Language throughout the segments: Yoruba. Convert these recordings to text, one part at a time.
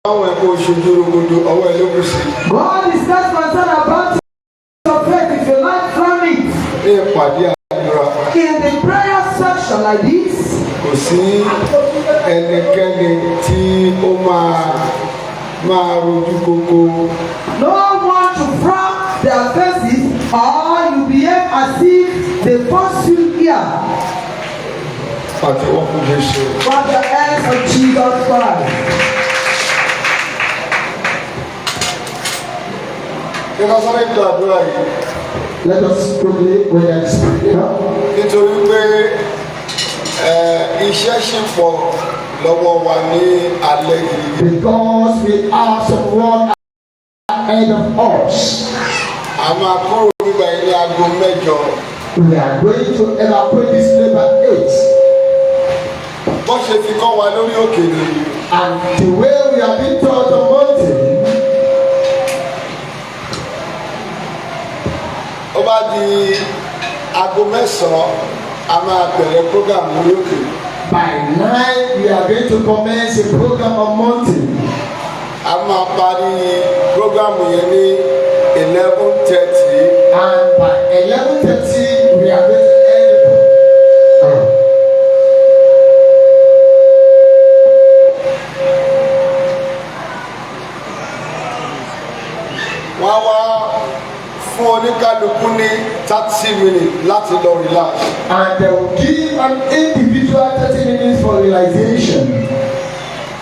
Báwọn ẹ̀kọ́ oṣooju rogodo ọwọ́ ẹ ló kù sí. God is not concerned about your faith if you like from it. Ní ìpàdé àdúrà, In the prayer section like this, kò sí ẹnikẹ́ni tí ó máa máa rojú kókó. No one to frown their faces or you behave as if they force you here. Pàtẹ́wọ́ fún Jésù. Clap the hands of Jesus Christ. Ṣé ká sáré gba àdúrà yìí? Let us quickly pray this prayer. Nítorí pé iṣẹ́ ṣì pọ̀ lọ́wọ́ wa ní alẹ́ gidigidi. Because we have some work ahead of us. A máa kúrò nígbà yìí ní aago 8. We are going to evacuate this place by 8. Bó ṣe fi kọ́ wa lórí òkè nìyí. And the way we have been taught on mountain, Ó bá di aago 9, a máa bẹ̀rẹ̀ program lórí òkè. By 9 we are going to commence a program on mountain. A máa parí program yẹn ní 11:30. And by 11:30 we are going to end the program. Wọ́n á wá fún oníkálukú ní 30 minutes láti lọ relax. And they will give an individual 30 minutes for realization.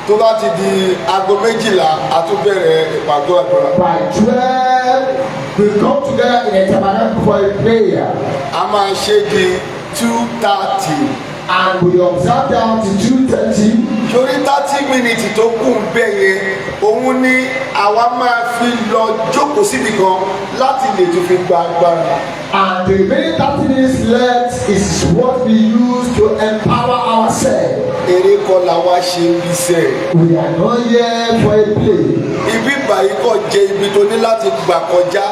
Tó bá ti di aago 12, a tún bẹ̀rẹ̀ ìpàgọ́ àdúrà. By 12, we come together in a tabernacle for a prayer. A máa ṣe di 2:30. And we observe down to 2:30. Torí 30 minutes tó kù ń bẹ̀ yẹn, òun ni àwa máa fi lọ jókòó síbi kan láti lè tún fi gba agbára. And the remaining 30 minutes left is what we use to empower ourselves. Eré kọ́ la wá ṣe ń bí sẹ́ẹ̀. We are not here for a play. Ibi báyìí kọ́ jẹ́ ibi tó ní láti gbà kọjá.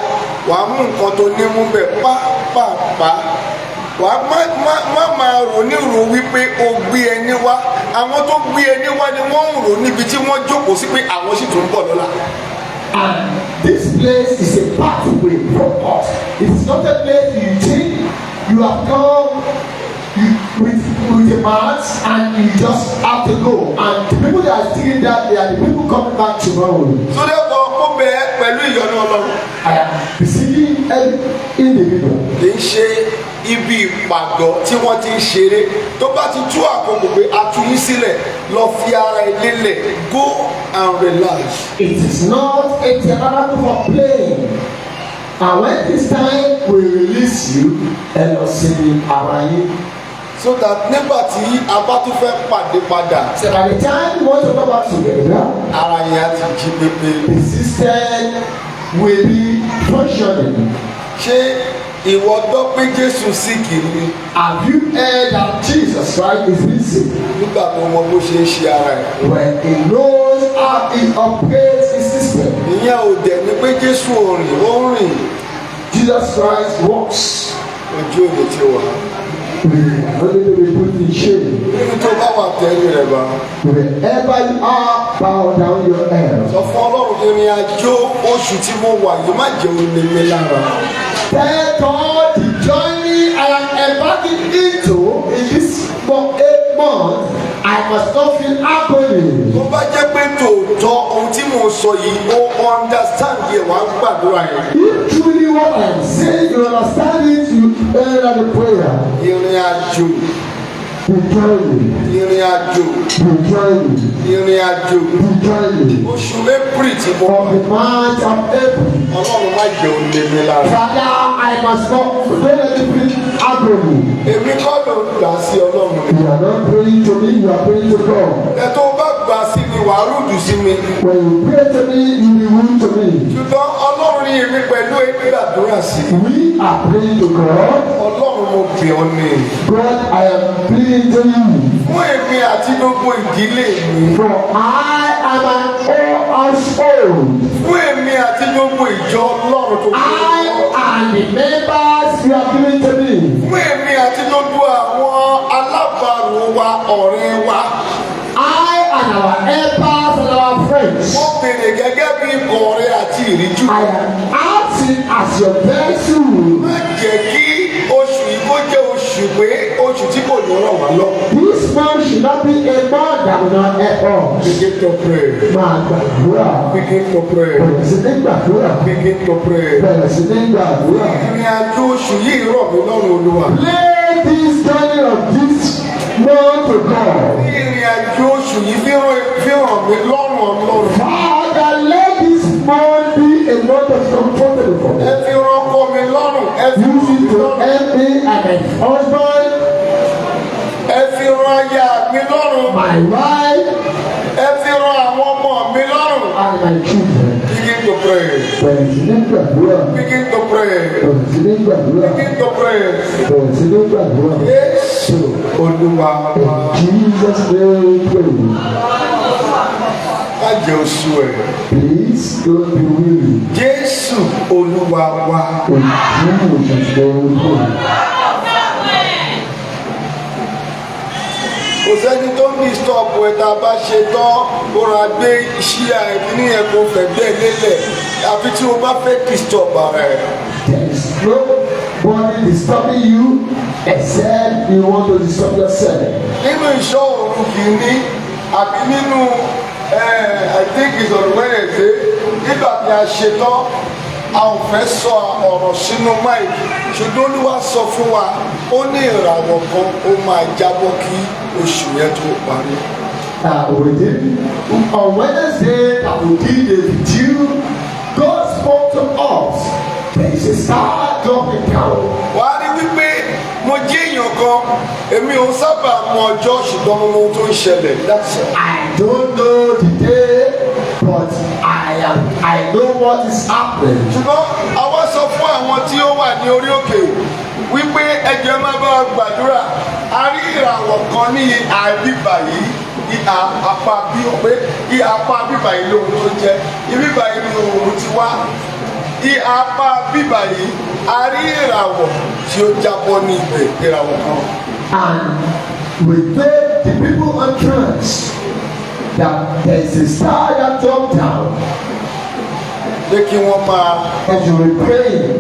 Wàá mú nǹkan tó ní mú bẹ̀ pápápá. Wàá má máa rò ní rò wípé o gbé ẹni wá. Àwọn tó gbé ẹni wá ni wọ́n ń rò níbi tí wọ́n jókòó sí pé àwọn sì tún ń bọ̀ lọ́la. And this place is a pathway for us. It is not a place you think you have come with a mat and you just have to go. And the people that are thinking that they are the people coming back tomorrow. So therefore, mo bẹ̀ ẹ́ pẹ̀lú ìyọ́nú Ọlọ́run. I am beseeching every individual. Kì í ṣe ibi ìpàgọ́ tí wọ́n ti ń ṣeré. Tó bá ti tú àkókò pé a tú yín sílẹ̀, lọ fi ara ẹ lélẹ̀, go and relax. It is not a tabernacle for playing. And when this time we release you, ẹ lọ sinmi ara yín. So that nígbà tí a bá tún fẹ́ pàdé padà, So by the time you want to come back together, ara yẹn á ti jí pépé. The system will be functioning. Ṣé ìwọ gbọ́ pé Jésù sick ni? Have you heard that Jesus Christ is being sick? Nígbà tó mọ bó ṣe ń ṣe ara ẹ̀. When he knows how he operates his system. Ìyẹn ò dẹ̀ ní pé Jésù ò rìn, ó ń rìn. Jesus Christ walks. Ojú òní ti wà. We are not going to be put in shame. Nínú tó bá wà, tẹ́lẹ̀ rẹ̀ bá. Wherever you are, bow down your head. Sọ fún Ọlọ́run, ìrìn àjò oṣù tí mo wà yìí, má jẹ́ ó ní mi lára. Tell God, the journey I am embarking into in this 8 months, I must not feel agony. Tó bá jẹ́ pé tòótọ́ ohun tí mo sọ yìí, ó understand yẹ, wàá gbàdúrà yẹn. If truly what I am saying, you understand it, you enter the prayer. Ìrìn àjò. The journey, Ìrìn àjò. The journey, Ìrìn àjò. The journey Oṣù April tí mo of the month of April. Ọlọ́run, má jẹ́ ó ní mi lára. Father, I must not, don't let me feel agony. Èmi kọ́ ló ń gbà sí, Ọlọ́run ni. You are not praying to me, you are praying to God. Ẹ tó bá gbà sí mi, wàá rude sí mi. When you pray to me, you be rude to me. Ṣùgbọ́n Ọlọ́run ní èmi pẹ̀lú èmi gbàdúrà sí. We are praying to God. Ọlọ́run, mo bẹ̀ ọ́ ní. God, I am pleading to you. Fún èmi àti gbogbo ìdílé mi. For I am an whole household. Fún èmi àti gbogbo ìjọ Ọlọ́run tó I and the members you have given to me. Fún èmi àti gbogbo àwọn alábàárò wa, ọ̀rẹ́ wa. I and our helpers and our friends. friends. Mo béèrè gẹ́gẹ́ bí ikọ̀ rẹ àti ìríjú. I am asking as your vessel. Má jẹ́ kí oṣù yìí kó jẹ́ oṣù pé oṣù tí kò ní ràn wá lọ́wọ́. This month should not be a month that will not help us. Begin to pray. Máa gbàdúrà. Begin to pray. Bẹ̀rẹ̀ sí ní gbàdúrà. Begin to pray. Bẹ̀rẹ̀ sí ní gbàdúrà. Ìrìn àjò oṣù yìí rọ̀ mí lọ́rùn, Olúwa. Lay this journey of this month to God. Ìrìn àjò oṣù yìí fi ràn mí lọ́rùn, Ọlọ́run. Father, let this month be a month of comfortable for me. Ẹ fi ràn ọkọ mi lọ́rùn. Ẹ fi Use ràn it mí to lọ́rùn. help me and my husband, Ẹ fi ràn aya mi lọ́rùn. my wife, Ẹ fi ràn àwọn ọmọ mi lọ́rùn. and my children. Begin to pray. Bẹ̀rẹ̀ sí ní gbàdúrà. Begin to pray. Bẹ̀rẹ̀ sí ní gbàdúrà. Begin to pray. Bẹ̀rẹ̀ sí ní gbàdúrà. Jésù Olúwa wa. In Jesus' name we pray. Má jẹ́ ó sú ẹ. Please don't be weary. Jésù Olúwa wa. In Jesus' name we pray. Kò sẹ́ni tó ń disturb ẹ̀. Tá a bá ṣe tán, kó ra gbé ṣíà ẹ̀mí yẹn, kó fẹ̀gbẹ́ lélẹ̀, àfi tí o bá fẹ́ disturb ara ẹ̀. There is nobody disturbing you except you want to disturb yourself. Nínú ìṣọ́ òru kìíní àbí nínú I think it's on Wednesday, nígbà tí a ṣe tán, a ò fẹ́ sọ ọ̀rọ̀ sínú mic, ṣùgbọ́n Olúwa sọ fún wa, ó ní ìràwọ̀ kan ó máa jábọ́ kí oṣù yẹn tó parí. We did on Wednesday that we did the vigil. God spoke to us. There is a star dropping down. Wàá rí wípé mo jẹ́ èèyàn kan, èmi ò sábà mọ ọjọ́, ṣùgbọ́n mo mọ ohun tó ń ṣẹlẹ̀. That's all. I don't know the day, but I know what is happening. Ṣùgbọ́n àwa sọ fún àwọn tí ó wà ní orí òkè wípé ẹ jọ̀ọ́, máa bá wa gbàdúrà, a rí ìràwọ̀ kan ní ìhà bíbà yìí, ìhà apá bí pé ìhà apá bíbà yìí lóhun tó jẹ́ ìbíbà yìí ni òòrùn ti wá, ìhà apá bíbà yìí, a rí ìràwọ̀ tí ó jábọ́ ní ibẹ̀, ìràwọ̀ kan. And we told the people on trance that there is a star that dropped down. Pé kí wọ́n máa As you were praying,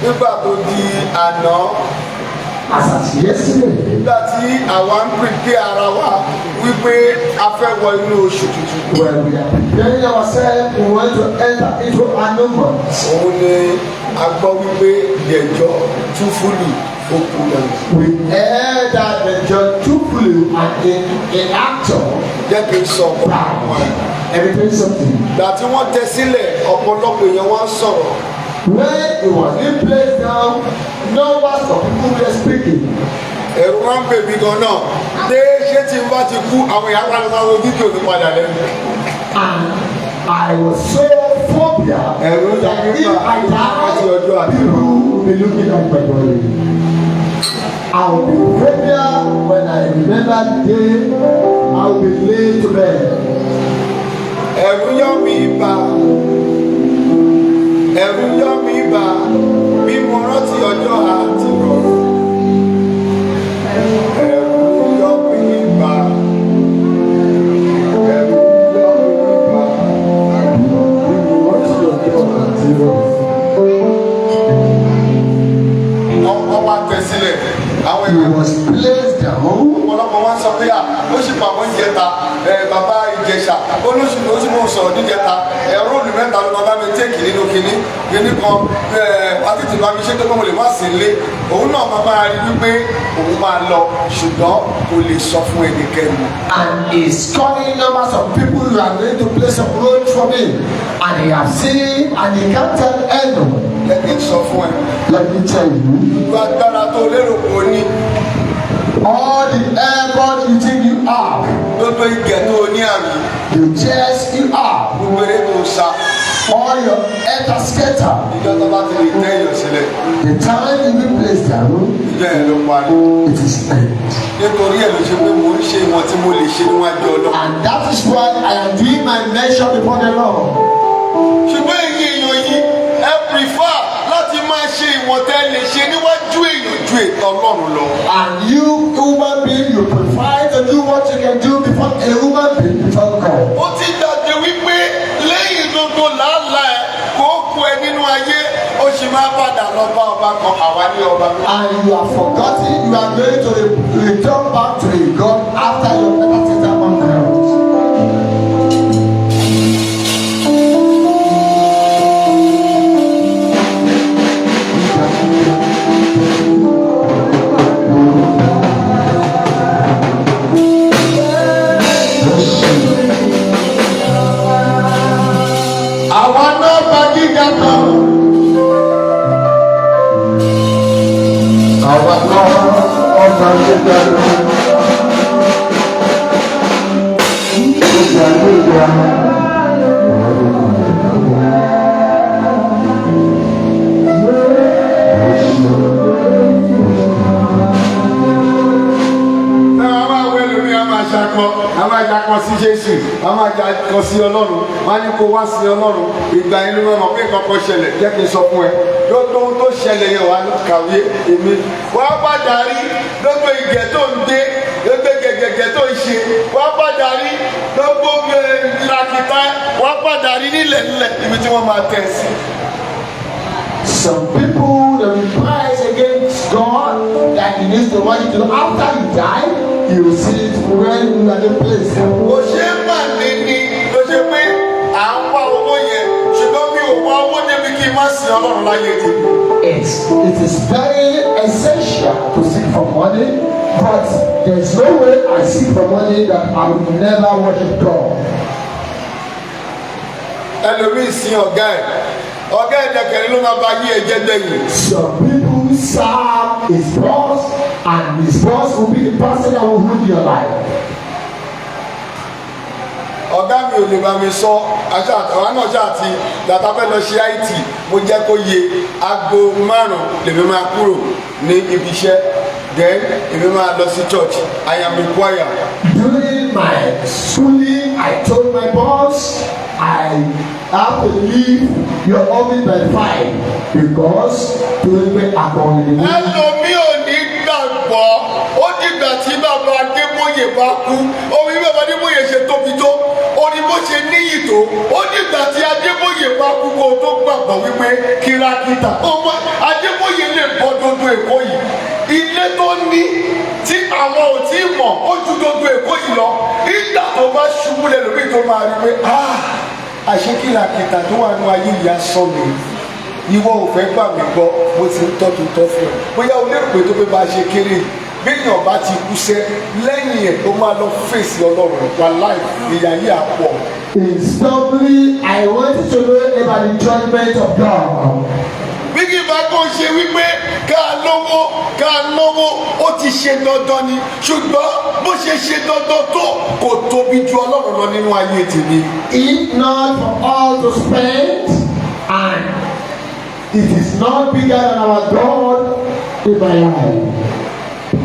nígbà tó di àná, as at yesterday, nígbà tí àwa ń prepare ara wa wípé a fẹ́ wọ inú oṣù tuntun, when we are preparing ourselves, we want to enter into a new month. Òun ni a gbọ́ wípé Dẹ̀jọ́ Túfúlù ó kú lọ. We heard that the John Tupulu and a actor Jẹ́ kí n sọ ọ̀pọ̀ àwọn ẹ̀. died. Let me tell you something. Ìgbà tí wọ́n tẹ sílẹ̀, ọ̀pọ̀lọpọ̀ èèyàn wá ń sọ̀rọ̀. When it was being placed down, numbers of people were speaking. Ẹ̀rù wá ń bèbí gan náà dé, ṣé tí n bá ti kú, àwọn èèyàn wà lọ́wọ́ wo fídíò mi padà lẹ́nu. And I was so phobia Ẹ̀rù ń that if I die, people will be looking at my body. I will be phobia when I remember the day I will be laid to bed. Ẹ̀rù yọ mí bà, ẹ̀rù yọ mí bà bí mo rántí ọjọ́ àti rọrùn. Ẹ̀rù yọ mí bà, ẹ̀rù yọ mí bà bí mo rántí ọjọ́ àti rọrùn. Wọ́n wá tẹ sílẹ̀ àwọn He èèyàn was placed down. Ọ̀pọ̀lọpọ̀ wọn sọ pé à ó sì pa àwọn ìjẹta ẹ, bàbá Ìjẹ̀ṣà ó lóṣù ló sì mò ń sọ̀rọ̀ níjẹta ẹ, role mẹ́ta ló máa bá mi take nínú kinní kinní kan ẹ, wá tètè bá mi ṣe tó pé mo lè má sí ilé. Òun náà máa rí wípé òun máa lọ, ṣùgbọ́n kò lè sọ fún ẹnikẹ́ni. And he's calling numbers of people who are going to play some role for me. And he has seen and he can't tell anyone. Jẹ́ kí n sọ fún ẹ. Let me tell you, Gbogbo agbára tó lérò kò ní, all the effort you think you have, gbogbo ìgẹ̀ tó ní àmì, the chest you have, gbogbo eré tó sá, all your enter-skater, ìjọ tó bá ti lè tẹ́ èèyàn sílẹ̀, the time you be placed down, ìjọ yẹn ló parí. It is end. Nítorí ẹ̀ ló ṣe pé mò ń ṣe ìwọ̀n tí mo lè ṣe níwájú Ọlọ́run. And that is why I am doing my measure before the Lord. Ṣùgbọ́n èyí èèyàn yìí, ẹ prefer láti máa ṣe ìwọ̀n tẹ́ lè ṣe níwájú èèyàn ju ètò Ọlọ́run lọ. And you, human being, you prefer to do what you can do before a human being, before God. Ó ti gbàgbé wípé lẹ́yìn gbogbo làálàá ẹ kó kú ẹ nínú ayé, ó sì máa padà lọ bá ọba kan, àwa ní ọba náà. And you have forgotten you are going to return back to a God after your better on earth. Àwa náà bá gíga kan. Àwa náà ọba gíga lọ. Gíga gíga. Náà a máa wẹ lórí, a máa ṣakọ, a máa ṣakọ sí Jésù, a máa ṣakọ sí Ọlọ́run. Wọn á ní kó wá sí Ọlọ́run. Ìgbà yẹn ló máa mọ̀ pé nǹkan kan ṣẹlẹ̀. Jẹ́ kí n sọ fún ẹ, gbogbo ohun tó ṣẹlẹ̀ yẹn, wà á kàwé èmi, wà á padà rí gbogbo ìgẹ̀ tó ń gbé, gbogbo gẹ̀gẹ̀gẹ̀ tó ń ṣe, wà á padà rí gbogbo ìlàkìtà, wà á padà rí nílẹ̀ nílẹ̀ ibi tí wọ́n máa tẹ̀ sí. Some people, they will rise against God that He needs to want you to do. After you die, you will see it when you are in place. Kò ṣe é mà ní ni ló ṣe pé à ń wá owó yẹn, ṣùgbọ́n mi ò wá owó débi kí n má sin Ọlọ́run láyé tèmi. It is very essential to seek for money, but there's no way I seek for money that I will never worship God. Ẹlòmíì sin ọ̀gá ẹ̀, ọ̀gá ẹ̀ dẹ̀kẹ̀rẹ́ ló máa bá yí ẹ̀jẹ̀ gbẹ̀yìn. Some people serve his boss, and his boss will be the person that will ruin your life. Ọ̀gá mi ò lè bá mi sọ àṣà àwa náà ṣáà ti dàtà fẹ́ lọ ṣe IT. Mo jẹ́ kó yé, aago 5 lèmi máa kúrò ní ibi iṣẹ́, then èmi máa lọ sí church. I am a choir. During my schooling, I told my boss I have to leave your office by 5 because torí pé akọrin ni mí. Ẹlòmíì ò ní gbàgbọ́, ó dìgbà tí bàbá Adébóyè bá kú. Orí bàbá Adébóyè ṣe tóbi tó, orí bó ṣe níyì tó, ó dìgbà tí Adébóyè bá kú kó o tó gbàgbọ́ wípé kìràkìtà ọmọ Adébóyè lè bọ́ dodo Èkó yìí. Ilé tó ní tí àwọn ò tí ì mọ̀, ó ju dodo Èkó yìí lọ. Ìgbà tó bá ṣubú lẹ́lòmíì tó máa rí pé, ah, àṣé kìràkìtà tó wà ní ayé ìyá sọ mi. Ìwọ ò fẹ́ gbà mí gbọ́, mo ti ń tọ́jú tọ́ fún ẹ. Bóyá o lérò pé tó pé bá a ṣe kéré yìí, béèyàn bá ti kú sẹ́ lẹ́yìn ẹ̀, ó máa lọ fèsì Ọlọ́run. Wàláì, ìyà yìí á pọ̀. In summary, I wanted to know about the judgment of God. Bí kì í bá kó ṣe wípé ká lówó, ká náwó, ó ti ṣe dandan ni, ṣùgbọ́n bó ṣe ṣe dandan tó, kò tóbi ju Ọlọ́run lọ nínú ayé tèmi. If not for all to spend, and it is not bigger than our God in my life.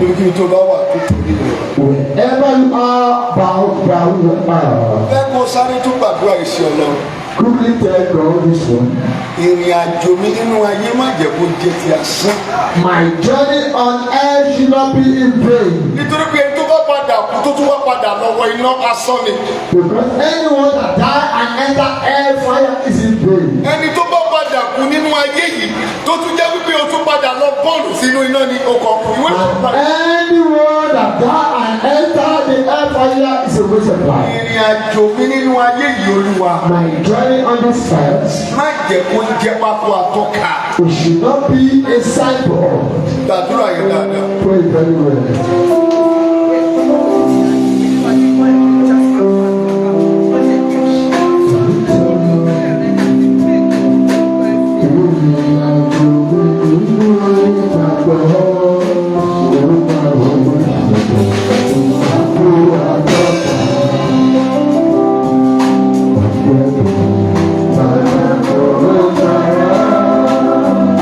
Níbi tó bá wà tó tóbi rẹ̀. Wherever you are, bow down your head. Fẹ́ kó sáré tún gbàdúrà ìṣe Ọlọ́run. Quickly tell God this one. Ìrìn àjò mi nínú ayé, má jẹ́ kó jẹ́ ti asán. My journey on earth should not be in vain. Nítorí pé ẹni tó bá padà kú, tó tún wá padà lọ́wọ́ iná, asán ni. Because anyone that die and enter hellfire is in vain. Ẹni tó bá padà kú nínú ayé yìí, tó tún jẹ́ wípé o tún padà lọ bọ́ọ̀lù sínú iná ni, o kàn kú ìwé And padà. anyone that die and enter the hellfire is a waste of life. Ìrìn àjò mi nínú ayé yìí, Olúwa, My journey on this earth, má jẹ́ kó jẹ́ pákó àtọ́ka. it should not be a signboard. Gbàdúrà yẹn dáadáa. Pray very well.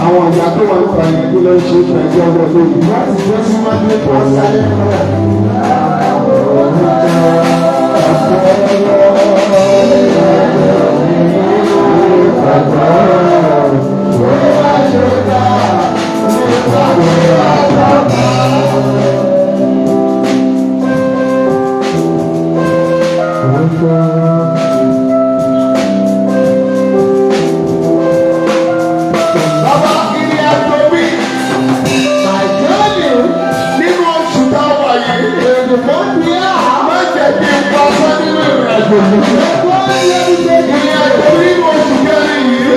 Àwọn ìyá tó wà nípa yẹn, kí ló ń ṣe fún ẹjọ́ wọlé yìí? What is this woman doing outside? àjò yìí. Ìrìn àjò nínú oṣù kẹrin yìí.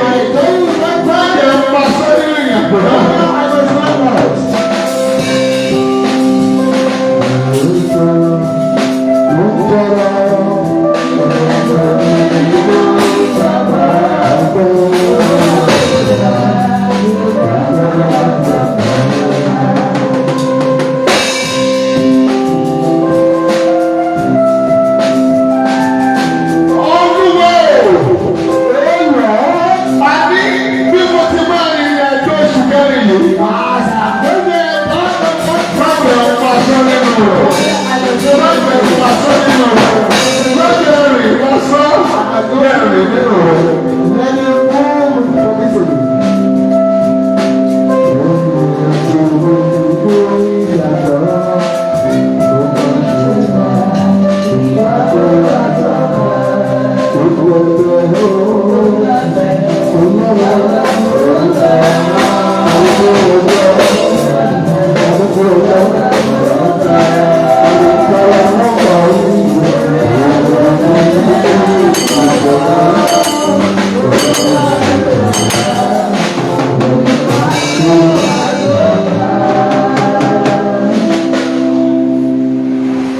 Má jẹ́ pasán nínú ìrìn àjò náà. Olúwa o, àní bí mo ti máa rìnrìn àjò oṣù kẹrin yìí. Má jẹ́ pasán nínú rẹ̀. Má jẹ́ pasán nínú rẹ̀. Má jẹ́ rìn lásán. Jẹ́ rìn nínú rẹ̀.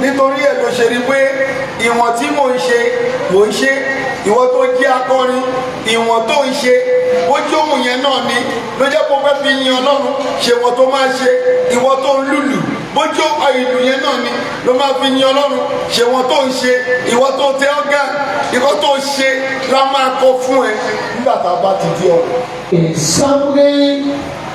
Nítorí ẹ̀ ló ṣe rí pé ìwọ̀n tí mò ń ṣe, mò ń ṣe. Ìwọ tó jẹ́ akọrin, ìwọ̀n tó ń ṣe, bójú òun yẹn náà ni ló jẹ́ kó fẹ́ fi yin Ọlọ́run. Ṣe wọ́n tó máa ṣe. Ìwọ tó ń lùlù, bójú ìlù yẹn náà ni ló máa fi yin Ọlọ́run. Ṣe wọ́n tó ń ṣe. Ìwọ tó tẹ ọ́gà, ìwọ tó ń ṣe la máa kọ fún ẹ nígbà tá a bá ti di ọ̀rọ̀. In summary,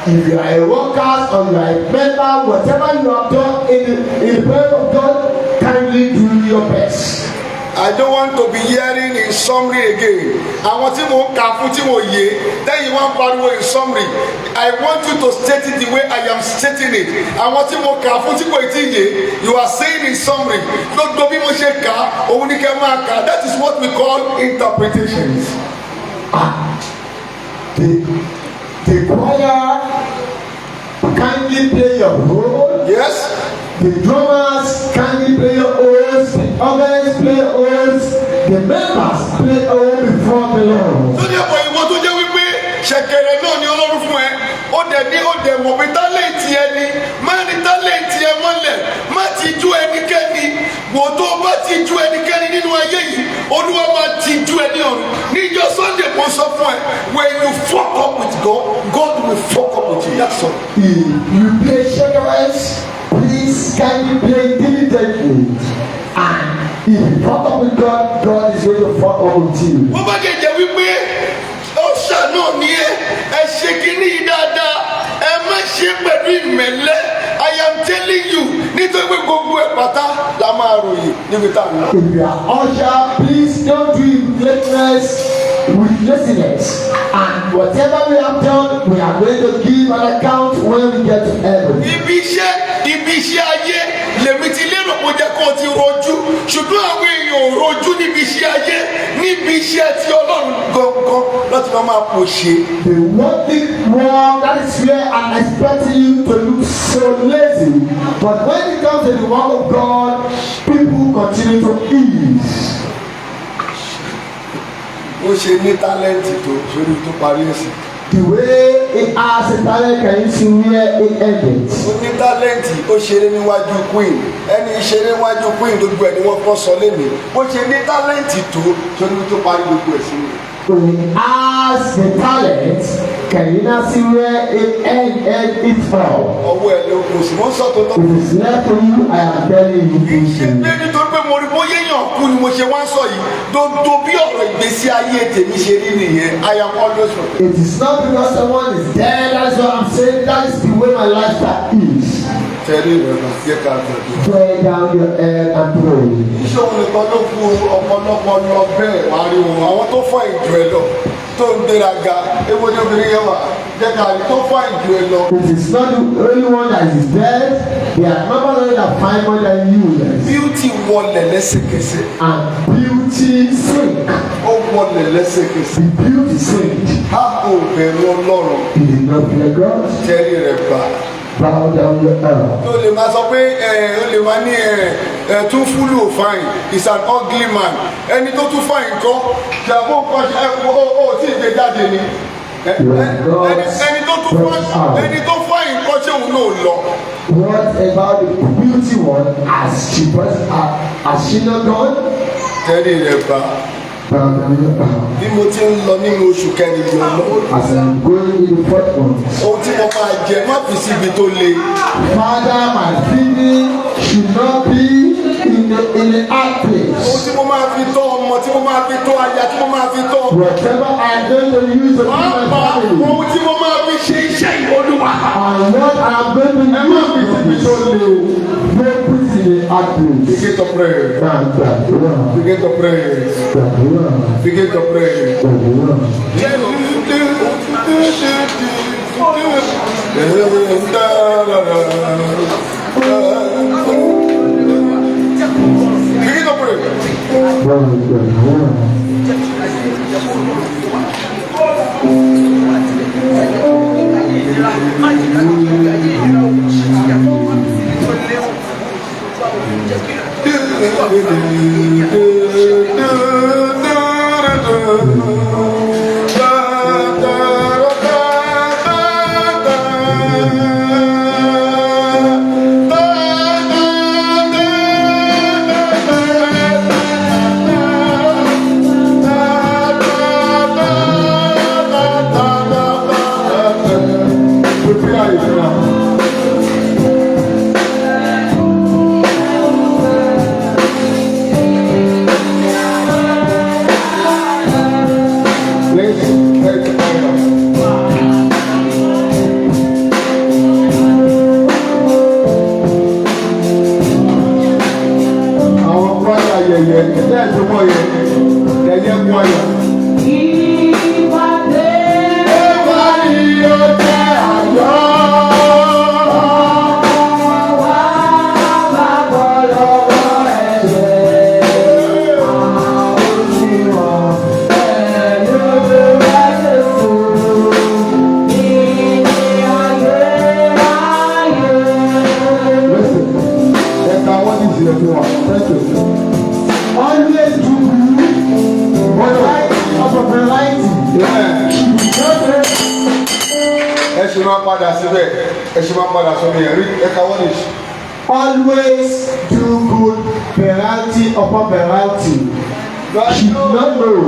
if you are a worker or you are a member, whatever you have done in the presence of God, kindly do your best. I don't want to be hearing "in summary" again. Àwọn tí mò ń kà fún tí mo yé, lẹ́yìn wọ́n ń pariwo "in summary". I want you to state it the way I am stating it. Àwọn tí mo kà fún tí kò tí yé, you are saying "in summary". Gbogbo bí mo ṣe kà á, òun ni kẹ́ máa kà. That is what we call interpretations. The choir, kindly play your role. Yes? The drummers, kindly play your roles. The organs play your roles. The members play your role before the Lord. Tó ní ọ̀pọ̀ ìwọ tó jẹ́ wípé ṣẹ̀kẹ̀rẹ̀ náà ni Ọlọ́run fún ẹ, ó dẹ̀ ní, ó dẹ̀ mọ̀ pé talent ẹ ni. Má ní talent ẹ mọ́lẹ̀, má ti jú ẹnikẹ́ni. Wò, tó o bá ti jú ẹnikẹ́ni nínú ayé yìí, Olúwa máa ti jú ẹ ní ọ̀run. Níjọ́ Sunday, mo sọ fún ẹ, when you fuck up with God, God will fuck up with you. That's all. If you play shekels, please kindly play diligently. And if you fuck up with God, God is going to fuck up with you. Bó bá jẹ́ jẹ́ wípé usher náà ní ẹ, ẹ ṣe kínní yìí dáadáa, ẹ má ṣe pẹ̀lú ìmẹ̀lẹ́. I am telling you, nítorí pé gbogbo ẹ̀ pátá la máa ròyìn níbi tá a lọ. If you are usher, please don't do it with lateness, with laziness. And whatever we have done, we are going to give an account when we get to heaven. Ibi iṣẹ́ ayé lèmi ti lérò kó jẹ́ kó o ti rojú, ṣùgbọ́n àwọn èèyàn ò rojú níbi iṣẹ́ ayé. Níbi iṣẹ́ tí Ọlọ́run gangan láti máa pò ṣe. The worldly world, that is where I'm expecting you to look so lazy. But when it comes to the work of God, people continue to ease. Ó ṣe ní talent tó sórí tó parí ẹ̀sìn. The way it has a talent, can you see where it ended? Ó ní talent, ó ṣeré níwájú queen. Ẹni ṣeré níwájú queen, gbogbo ẹ̀ ni wọ́n kọ́ sọ lẹ́nu. Ó ṣe ní talent tó sórí tó parí gbogbo ẹ̀ sí mi. He has the talent, can you not see where it end it from? Ọwọ́ ẹ̀ ló kù sí, wọ́n sọ tó tọ́. If it's left to you, I am telling you. Kì í ṣe pé nítorí pé mo rí bóyá èèyàn kú ni mo ṣe wá ń sọ yìí. Gbogbo bí ọ̀rọ̀ ìgbésí ayé tèmi ṣe rí nìyẹn. I am always prepared. It is not because someone is dead, that's what I'm saying. That is the way my lifestyle is. Tẹ̀lé rẹ̀ bá yẹ ká gbàdúrà. Pray down your head and pray. Iṣẹ́ òun nìkan ló kú, ọ̀pọ̀lọpọ̀ lọ bẹ́ẹ̀. Wàá rí wọn, àwọn tó fọ́ ìjù ẹ lọ tó ń gbéraga. Ewo ni obìnrin yẹn wà, jẹ́ ká rí tó fọ́ ìjù ẹ lọ. It is not the only one that is dead. There are numbers that find more than you. Yes. Beauty wọlẹ̀ lẹ́sẹ̀kẹsẹ̀. And beauty sink. Ó wọlẹ̀ lẹ́sẹ̀kẹsẹ̀. The beauty sink. A kò bẹ̀rù Ọlọ́run. You did not fear God. Tẹ́rí rẹ̀ bá. Bow down your head. O lè máa sọ pé ẹ o lè máa ní ẹ Túnfúlù ò fine, is an ugly man. Ẹni tó tún fine kọ́ ṣàbó nǹkan ẹ o tí ì gbé jáde ni. Ẹni tó fine kọ́, ṣé òun náà lọ? What about the beauty one? Has she not gone? Tẹ́lẹ̀ rẹ̀ bá. Bow down your head. Bí mo ti ń lọ nínú oṣù kẹrin yìí lọ. As I'm going in the fourth month. Ohun tí mo máa jẹ, má fi síbi tó le. Father, my feeding should not be in the hard Ohun place. tí mo máa fi tọ́ ọmọ, tí mo máa fi tọ́ aya, tí mo máa fi tọ́ Whatever I am going to use to feed my pàápàá family. ohun tí mo máa fi ṣe iṣẹ́ ìolúwa. And what I am going to Ẹ má fi síbi tó le o. Don't put in the hard place. Begin to pray. Máa gbàdúrà. Begin to pray. Gbàdúrà. Begin to pray. Gbàdúrà. Begin to pray. Máa gbàdúrà. Prepare it now. Let's take prayer. Àwọn kwaya yẹyẹ ẹ̀dá ìtumọ̀ yẹ yẹyẹ kwaya. Ẹ̀wá ni ó jẹ́ àjọ. Listen, Ẹ̀ka wọ́n ti ṣe fún wa. thank you. Always do good, variety upon variety. Ẹ ṣe máa padà síbẹ̀, ẹ ṣe máa padà sórí ẹ̀ rí ẹ̀ka wọ́n ti ṣe. Always do good, variety upon variety. She did not know.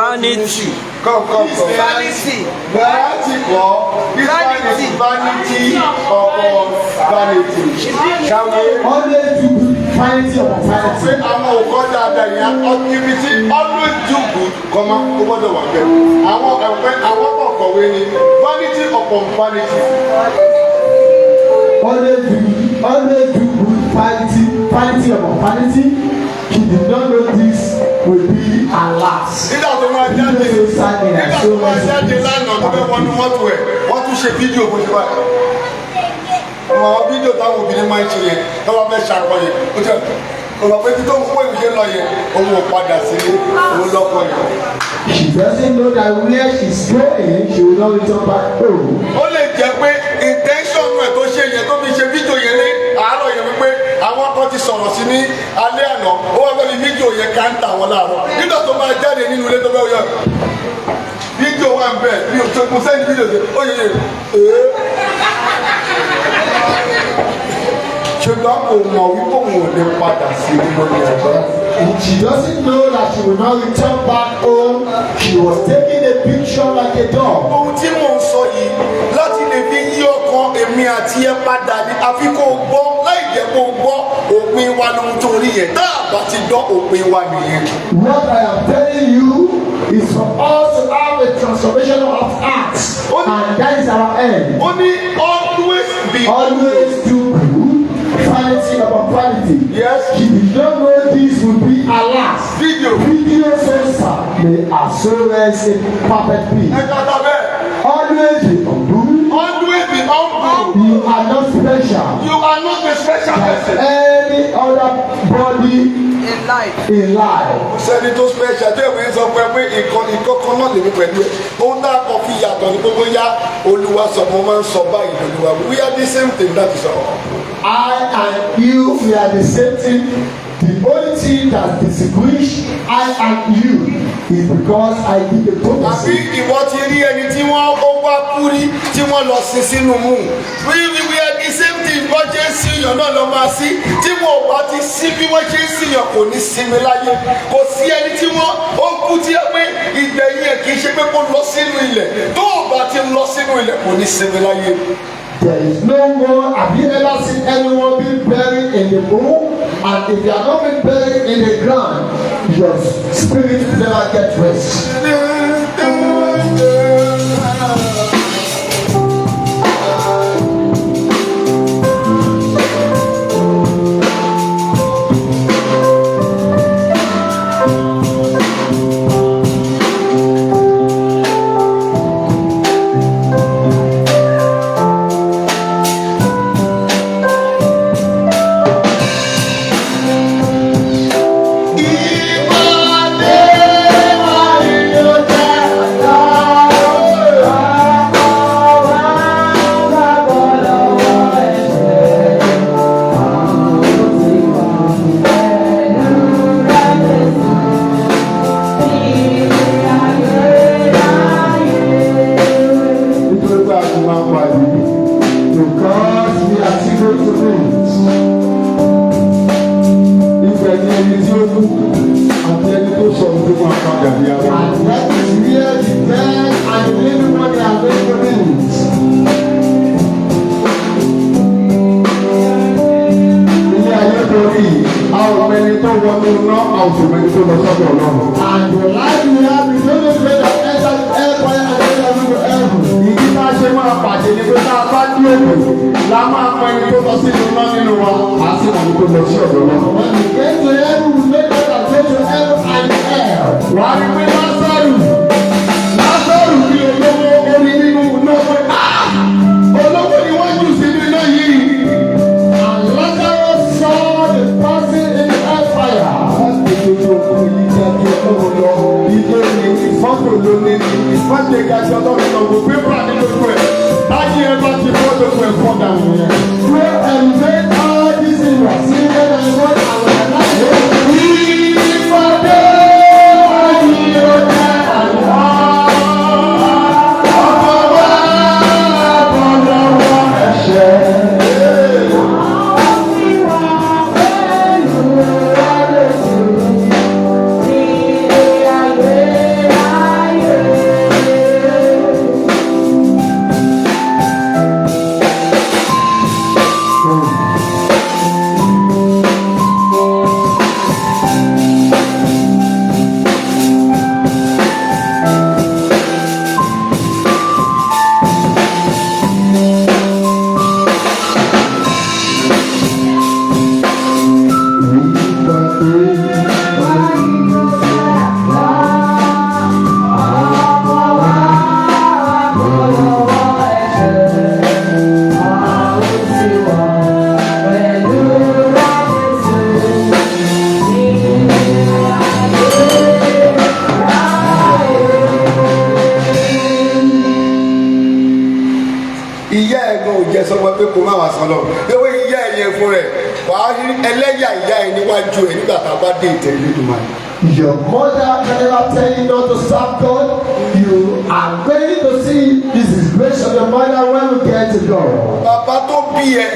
Vanity. Come, come, come. Vanity. Vanity kọ́. This one is vanity upon vanity. Ṣàwé Always do good, vanity upon pé vanity. àwọn òkọ́ dáadáa yẹn, ibi tí always do good kọ́má ó gbọ́dọ̀ wà bẹ́ẹ̀. Àwọn ẹ̀fẹ́ àwọn kọ̀ọ̀kọ̀wé ni vanity upon vanity. Always do good, vanity, vanity upon vanity. She did not know this will be her last. Nígbà tó máa jáde lánàá tó fẹ́ wọnú mọ́tò ẹ̀, wọ́n tún ṣe fídíò bó ṣe báyìí. Àwọn fídíò táwọn obìnrin máa ń ṣe yẹn tó bá fẹ́ ṣàkọ yẹn, ó jẹ́ kò mọ̀ pé títí òun pé ìṣe lọ yẹn, òun ò padà sílé, òun lọ́kọ yẹn. She doesn't know that where she's going, she will not return back home. Ó lè jẹ́ pé intention ẹ̀ tó ṣe yẹn tó fi ṣe fídíò yẹn ní àárọ̀ yẹn wípé àwọn kan ti sọ̀rọ̀ sí ní alẹ́ àná, ó wá fẹ́ fi fídíò yẹn káńtà wọn láàárọ̀. Nígbà tó máa jáde nínú ilé tó fẹ́ yọ, fídíò wà ń bẹ̀ mi ò tó mo sẹ́ni fídíò ṣe ó yẹ yẹ ee, ṣùgbọ́n kò mọ̀ wípé òun ò lè padà sí nínú ní ẹ̀gbọ́n. She doesn't know that she will not return back home. She was taking a picture like a dog. Ohun tí mò ń sọ yìí láti lè fi yí ọkàn èmi àti ẹ padà ní, àfi kó o gbọ́. Láì jẹ́ kó o gbọ́, òpin wa lóhun tó rí yẹn. Tá a bá ti gbọ́, òpin wa nìyẹn. What I am telling you is for us to have a transformation of hearts. And that is our end. Ó ní always be Always do good, vanity upon vanity. Yes. She did not know this would be her last. Video. Video so sad. May her soul rest in perfect peace. Ẹ kàtà bẹ́ẹ̀. Always be humble. Always be humble. You are not special. You are not a special person. Any other body In life. in life. Sẹ́ni tó special tó ẹ̀wọ̀n sọ pé ìkọ̀kan náà lèmi pẹ̀lú ẹ̀. Ohun tá a kọ fi yàtọ̀ ní gbogbo yá Olúwa sọ, mo máa ń sọ báyìí lóluwa. wa. We are the same thing, that is all. I and you, we are the same thing. The only thing that distinguish I and you is because I give a Àbí prophecy. ìwọ ti rí ẹni tí wọ́n ó wá kú rí tí wọ́n lọ sin sínú mú? We are the same thing. Bọ́n ṣe ń síyàn náà lọ máa sí. Tí wọn ò bá ti sí bí wọ́n ṣe ń síyàn, kò ní sinmi láyé. Kò sí ẹni tí wọ́n ó kú tí ẹ pé ìgbẹ̀yìn ẹ̀ kì í ṣe pé kó lọ sínú ilẹ̀. Tó o bá ti lọ sínú ilẹ̀, kò ní sinmi láyé. There is no one. Have you ever seen anyone being buried in the moon? And if you are not being buried in the ground, your spirit will never get rest. Nítorí pé a ti máa ń pàdé. Because we are still going to meet. Ibẹ̀ ni ẹni tí ó kú àti ẹni tó sọnù tó máa padà ní ara. And that is where the dead and the living one, they are going to meet. Ilé ayé torí yìí, a ò mẹni tó wọnú iná, a ò sì mẹni tó lọ sọ́dọ̀ Ọlọ́run. And the life we have, we don't know whether enter the hellfire and whether we go heaven. Ìdí tá a ṣe máa pàdé ni pé tá a bá dé òkè la máa mọ ẹni tó lọ sínú iná nínú wa, a sì mọ ẹni tó lọ sí ọ̀dọ̀ Ọlọ́run. When we get to heaven, we know that go to heaven and hell. Wàá rí pé Lásárù ní olówó orí nínú iná pé, "Ah! Olówó ni wọ́n jù sínú iná yìí." And Lazarus saw the person in the hellfire. Láti dojú okun yìí jáde Ọlọ́run lọ, ilé ni, mọ́tò ló ní ni, wọ́n ṣe gàjọ Ọlọ́run lọ, kò pépà ní lójú ẹ̀. Táyé ẹ bá ti fọ́ lójú ẹ̀ fọ́ dànù yẹn. To elevate all these in your silver and gold and life. Ìpàdé ayé ọjà àlá. Ọmọ wa bọ̀ lọ́wọ́ ẹ̀ṣẹ̀. Ìyá ẹ̀ gan ò jẹ́ sọ́gbọ́n pé kó má wàá sọ lọ ewé ìyá ẹ̀ yẹn fún rẹ̀, wàá rí ẹlẹ́yà ìyá ẹ̀ níwájú ẹ̀ nígbà tá a bá dé ìtẹ́ Elédùmarè. Your mother can never tell you not to serve God. You are going to see this disgrace of your mother when we get to God. Bàbá tó bí ẹ,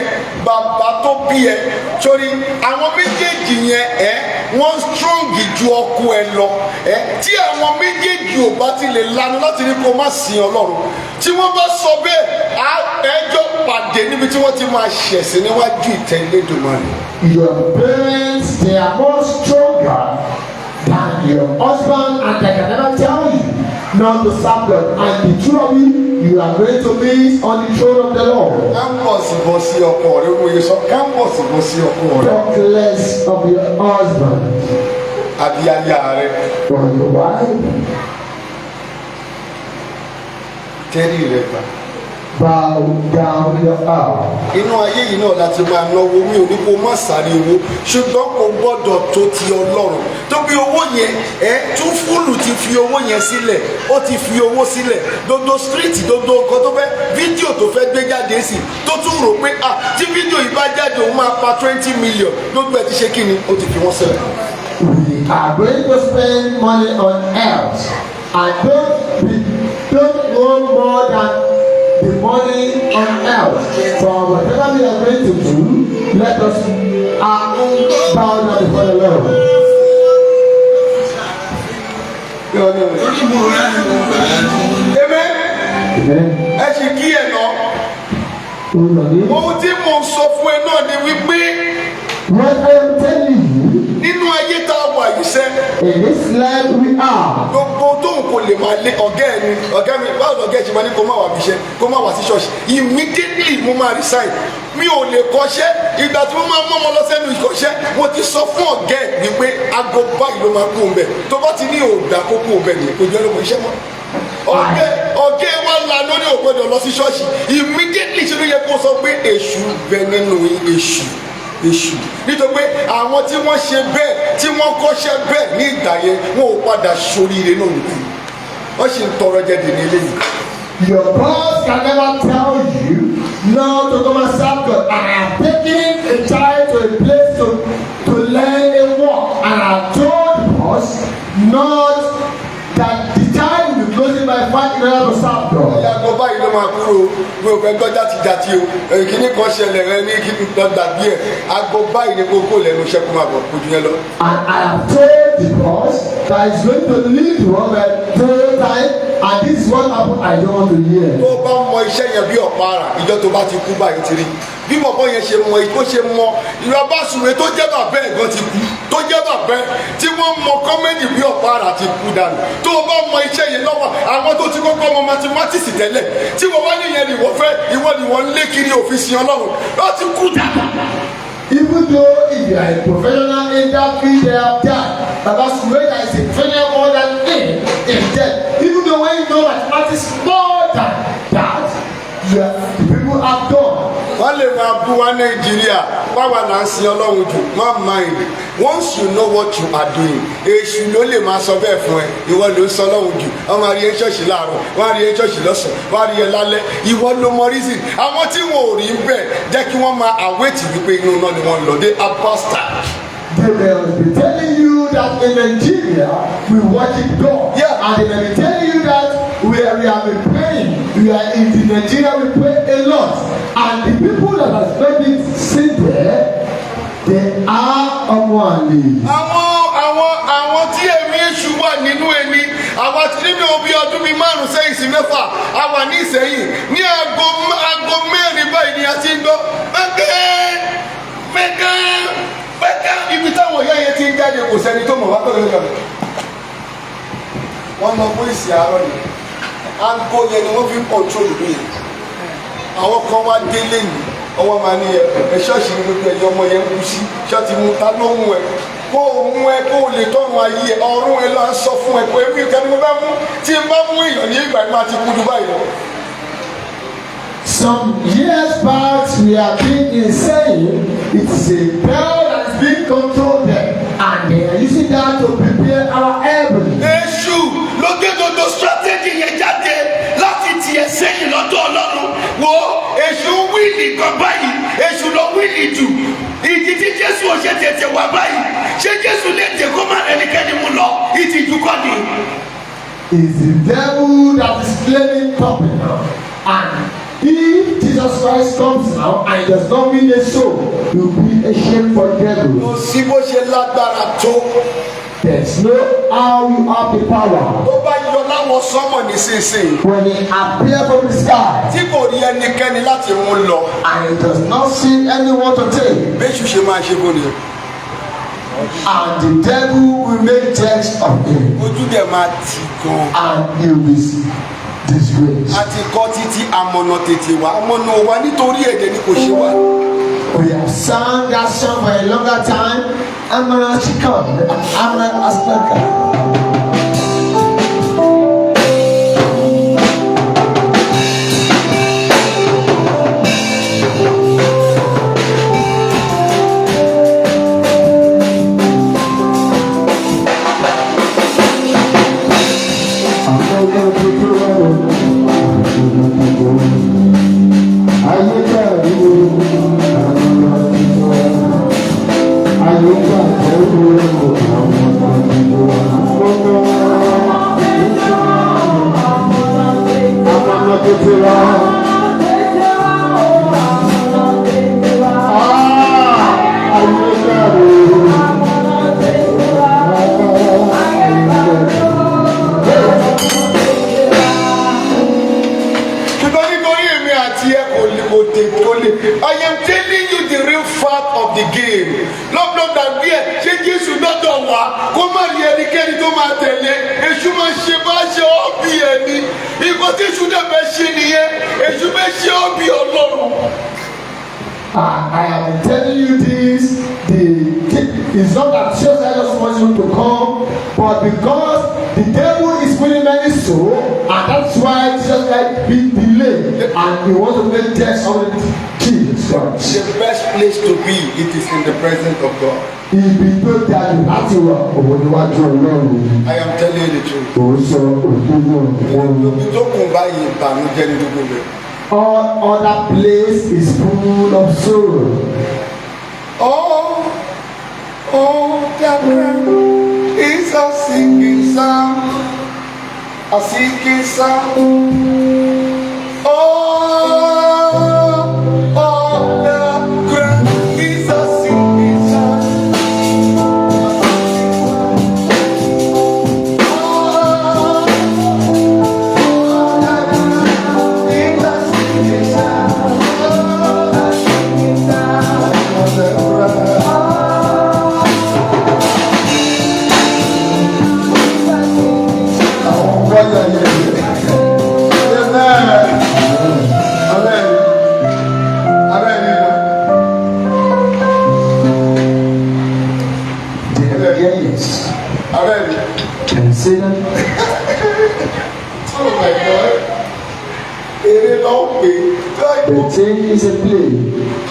bàbá tó bí ẹ sórí àwọn méjèèjì yẹn ẹ, wọ́n strong ju ọkọ ẹ lọ ẹ. Tí àwọn méjèèjì ò bá ti lè lanu láti ní kó má sin Ọlọ́run, tí wọ́n bá sọ bẹ́ẹ̀, á ẹjọ́ pàdé níbi tí wọ́n ti máa ṣẹ̀sìn níwájú ìtẹ́ Elédùmarè. Your parents, they are more stronger than your husband, and they can never tell you not to serve God. And the two of you, you are going to meet on the throne of the Lord. Ká ń bọ̀ sí bọ́ sí ọkọ rẹ, mo yẹ sọ, ká ń bọ̀ sí bọ́ sí ọkọ rẹ Talk less of your husband àbí aya rẹ. or your wife. Tẹ́rì rẹ gbà. Bow down your heart. Inú ayé yìí náà láti máa náwó. Mi ò ní kó má sáré owó, ṣùgbọ́n kò gbọ́dọ̀ tó ti Ọlọ́run tó bí owó yẹn ẹ tún fúlù. ti fi owó yẹn sílẹ̀, ó ti fi owó sílẹ̀, gbogbo street, gbogbo nǹkan tó fẹ́, fídíò tó fẹ́ gbé jáde sí, tó tún rò pé, ah, tí fídíò yìí bá jáde, òun máa pa 20 million, gbogbo ẹ̀ ti ṣe kí ni, ó ti fi wọ́n sílẹ̀. We are going to spend money on health and don't go more than the money on health. For whatever we are going to do, let us bow down before the Lord. Amen. Amen. Ẹ ṣe kí ẹ lọ. Ohun tí mo sọ fún ẹ náà ni wípé What I am telling you, nínú ayé tá a wà yìí sẹ́, in this life we are, gbogbo tóun kò lè máa lé ọ̀gá ẹ̀ ni, ọ̀gá mi, báwo lọ̀gá ẹ̀ ṣe máa ní kó má wà bíṣẹ́, kó má wá sí ṣọ́ọ̀ṣì? Immediately mo máa resign. Mi ò lè kọ́ṣẹ́. Ìgbà tí mo máa mú ọmọ lọ sẹ́nu ìkọ́ṣẹ́, mo ti sọ fún ọ̀gá ẹ̀ wípé aago báyìí ló máa kú òun bẹ̀. Tó bá ti ní òògbà kó kú òun bẹ̀ nìyẹn, kò jẹ́ ló mọ iṣẹ́ mọ́. Ọ̀gá ẹ̀ wá la lórí ò gbọ́dọ̀ lọ sí ṣọ́ọ̀ṣì. Immediately, ṣe ló yẹ kó sọ pé èṣù bẹ nínú èṣù, èṣù, nítorí pé àwọn tí wọ́n ṣe bẹ́ẹ̀, tí wọ́n kọ́ṣẹ́ bẹ́ẹ̀ ní ìgbà yẹn, wọn ò padà ṣoríire náà nìkan, wọ́n sì ń tọrọ jẹ dè ní eléyìí. Your boss can never tell you not to come and serve God. I have taken a child to a place to learn a work, and I told the boss not that the child will be closing by 5 in order to serve God. Ìyàgò báyìí ló máa kúrò. Mi ò fẹ́ gbọ́ játijàti o. Kíní kan ṣẹlẹ̀ rẹ ní kíní kan, gbàgbé ẹ̀. Aago báyìí ni kókó lẹ́nu iṣẹ́, kó máa bọ̀ kojú yẹn lọ. And I have told the boss that he's going to leave the work by third time, and this is what happened. I don't want to hear. Tó bá mọ iṣẹ́ yẹn bí ọ̀pá ara, ìjọ tó bá ti kú báyìí, ti rí bí bọ̀bọ̀ yẹn ṣe mọ, bó ṣe mọ ìrọ̀bá sùwé tó jẹ́ bàbá ẹ̀ gan ti kú, tó jẹ́ bàbá ẹ̀ tí wọ́n mọ comedy bí ọ̀pá ara ti kú dànù. Tó o bá mọ iṣẹ́ yẹn lọ́wọ́, àwọn tó ti kọ́kọ́ mọ mathematics tẹ́lẹ̀ tí wọ́n wá níyẹn ni wọ́n fẹ́, ìwọ ni wọ́n ń lé kiri òfin sin Ọlọ́run, ó ti kú dànù. Even though if you are a professional in that field, they have died. Baba Suweda is a professional more than him in death. Even though when you know mathematics more than that, the people have gone. Wọ́n lè máa bú wa Nàìjíríà, báwa là ń sin Ọlọ́run jù. Má mind. Once you know what you are doing, èṣù ló lè máa sọ bẹ́ẹ̀ fún ẹ. Ìwọ ló ń sọ Ọlọ́run jù. Wọ́n máa rí ẹ ṣọ́ọ̀ṣì láàárọ̀, wọ́n á rí ẹ ṣọ́ọ̀ṣì lọ́sàn-án, wọ́n á rí ẹ lálẹ́. Ìwọ ló mọ reason. Àwọn tí wọn ò rí bẹ́ẹ̀, jẹ́ kí wọ́n máa await wípé inú náà ni wọ́n lọ dé apostol. They may be telling you that in Nigeria we worship God. And they may be telling you that we have been praying. We are in the Nigeria, we pray a lot. And the people that has made it sit there, they are ọmọ àlè. Àwọn tí ẹ̀mí èṣù wà nínú ẹni, àwọn tí nínú bí ọdún bíi 5 sẹ́yìn sí 6, a wà ní Ìsẹ́yìn ní aago 4 báyìí ni a ti ń gbọ́ pẹ́kẹ́ pẹ́kẹ́ pẹ́kẹ́. Ibi táwọn ìyá yẹn ti ń jáde, kò sẹ́ni tó mọ̀ wá pẹ̀lú ìgbà wọ́n lọ fún ìsìn àárọ̀ yìí. Aago yẹn ni wọ́n fi ń control ìlú yẹn. Àwọn kan wá délé yìí, ọwọ́ máa ní ẹ ṣọ́ọ̀ṣì ní gbogbo ẹ̀yọ́ ọmọ yẹn ń kú sí ṣọ́ọ̀ṣì. Mú ta ló mú ẹ, kó o mú ẹ, kó o lè tọrùn ayé ẹ, ọ̀run ẹ lọ ń sọ fún ẹ pé èmi ìkànnì mo bá mú, tí n bá mú èèyàn ní ìgbà yìí, máa ti kú ju báyìí lọ. Some years back, we have been in saying it is a bell that is being controlled there, and they are using that to prepare our heaven. Èṣù ló gbé gbogbo strategy yẹn jáde láti tiẹ̀ sẹ́yìn lọ́dọ̀ Ọlọ́run. Wo èṣù wíìlì kan báyìí, èṣù ló wíìlì jù. Ìdí tí Jésù ò ṣe tètè wá báyìí, ṣé Jésù lè dé kó má ẹnikẹ́ni mú lọ? Ìtìjú kọ́ ni. It's the devil that is claiming topic now. And if Jesus Christ comes now and does not win a soul, he will be a shame for the devil. Kò sí bó ṣe lágbára tó. There's no how you have the power. Tó bá yọ láwọn sọ́mọ̀ nísinsìnyí, When he appear from the sky tí kò rí ẹnikẹ́ni láti mú lọ, and he does not see anyone to take, béṣù ṣe máa ṣe fún ni. And the devil will make jest of him, Ojú dẹ̀ máa tì gan. And he will be disgraced. A ti kọ́ títí, amọ̀nà tètè wá, amọ̀nà wa nítorí ẹ̀jẹ̀ ni kò ṣe wá. We have sung that song for a longer time. Amara she come, and Amara has not come. Amọ̀nà tètè wá o. Amọ̀nà tètè wá. Ayé dàrú o. Amọ̀nà tètè wá. Ayé bàjẹ́ o. Amọ̀nà tètè wá. Amọ̀nà tètè wá. Ah, ayé dàrú o. Ṣùgbọ́n nítorí èmi àti ẹ kò lè kò tè kò lè. I am telling you the real fact of the game. Lọ́pọ̀ gbàgbé ẹ̀, ṣé Jésù dọ́dọ̀ wá kó má rí ẹnikẹ́ni tó máa tẹ̀lé? Èṣù máa ṣe bá ṣe ọ́ bí ẹni. Nǹkan tí èṣù dẹ̀ fẹ́ ṣe nìyẹn. Èṣù fẹ́ ṣe ọ́ bí Ọlọ́run. I am telling you this, it's not that Jesus just wants you to come, but because the devil is winning many souls, and that's why Jesus Christ be delayed, and he wants to make test of Jesus Christ. The best place to be, it is in the presence of God. Ibi tó dájú láti wà òun níwájú Ọlọ́run. I am telling you the truth. Kò sọ òdodo wọn. Ibi tó kùn báyìí, ìbànújẹ́ ní gbogbo rẹ̀. All other place is full of sorrow. Oh, the ground is a singing sound, a singing sound. Oh, the ground is a singing sound. Oh, the ground is a singing sound. Oh, a singing sound. Oh, the ground. Àwọn wáyà yẹn. Amen. Amen. Amen. Yes. Amen. Can you see that? Oh my God. Eré ló ń pè é. The thing is a play.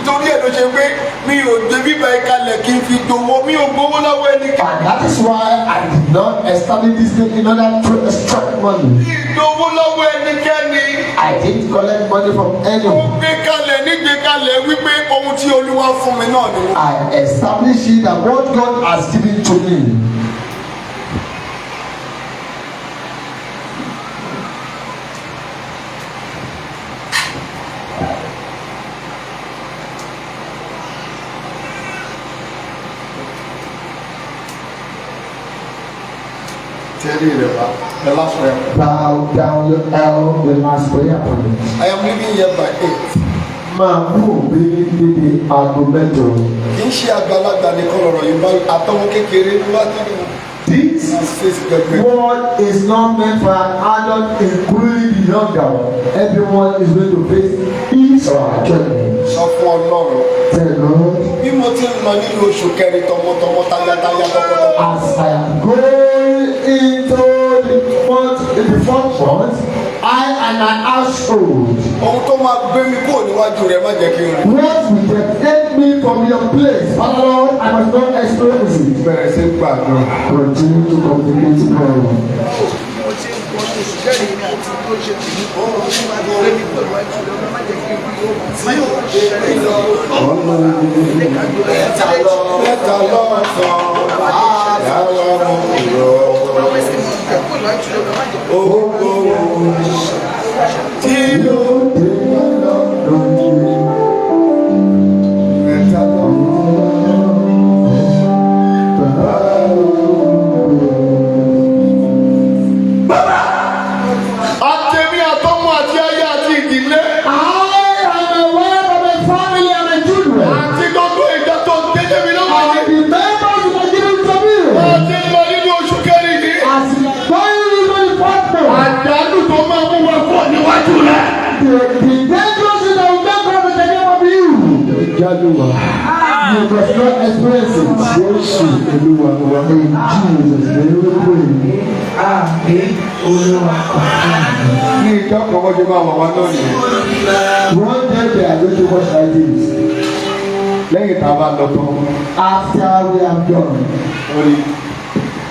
Torí ẹ̀ ló ṣe pé mi ò gbé bíbá ẹ kalẹ̀ kí n fi gbowó, mi ò gbowó lọ́wọ́ ẹnikẹ́ni. And that is why I did not establish this thing in order to extract money. Mi ì gbowó lọ́wọ́ ẹnikẹ́ni. I didn't collect money from Mo anyone. gbé kalẹ̀ nígbé kalẹ̀ wípé ohun tí Olúwa fún mi náà ni mo. I establish it that what God has given to me. Tẹ́lẹ̀ rẹ̀ wá. The last prayer. Bow down your head, the last prayer point. I am leaving here by 8. Máa kú òbí níbi aago 8. Kì í ṣe àgbàlagbà nìkan lọ̀rọ̀ yìí bá, àtọmọ kékeré ló wá tẹ́lẹ̀ wọn. This Face judgment. word is not meant for an adult, including the younger one. Everyone is going to face his or her judgment. Sọ fún Ọlọ́run. Tell Lord, Bí mo ti ń lọ nínú oṣù kẹrin, tọmọtọmọ, tayátayá, tọkọtọkọ. as I am going into the month, in the fourth month, I and my household, Ohun tó máa gbé mi kúrò níwájú rẹ, má jẹ́ kí n rìn. what will take me from your place, Father Lord, I must not experience it. Bẹ̀rẹ̀ sí gbàdúrà. Continue to communicate prayer. Mo ṣe ń gbọ́ oṣù kẹrin mi àti tó ṣe tèmi gbé mi pẹ̀lú ẹ̀jú lọ́wọ́, má jẹ́ kí n rí ó má yóò ṣẹlẹ̀ Mẹ́ta lọ́sàn-án yàrá mo rọ̀ owó tí ó Yóò dé lọ́dọ̀ mi. Mẹ́ta lọ́sàn-án. Àtẹ̀mí àtọ́mọ àti aya àti ìdílé. I am a wife of my family and my children. Àti gbogbo ìgbà tó dédé mi lọ́wọ́ And yìí. the members you are giving to me. Àti lọ nínú oṣù kẹrin yìí. As you are going into the fourth month, Àdánù tó máa mú wa kúrò níwájú rẹ̀. the dangerous thing that will make us the name of you. Jálùwà. You must not experience it. Jésù Olúwa wa. In Jesus' name we pray. Àmín, Olúwa. Ní ìjọ kan, wọ́n ṣe máa wà wá náà nìyẹn. One day they are going to watch like this. Lẹ́yìn tá a bá lọ tán. After we have done, Orí.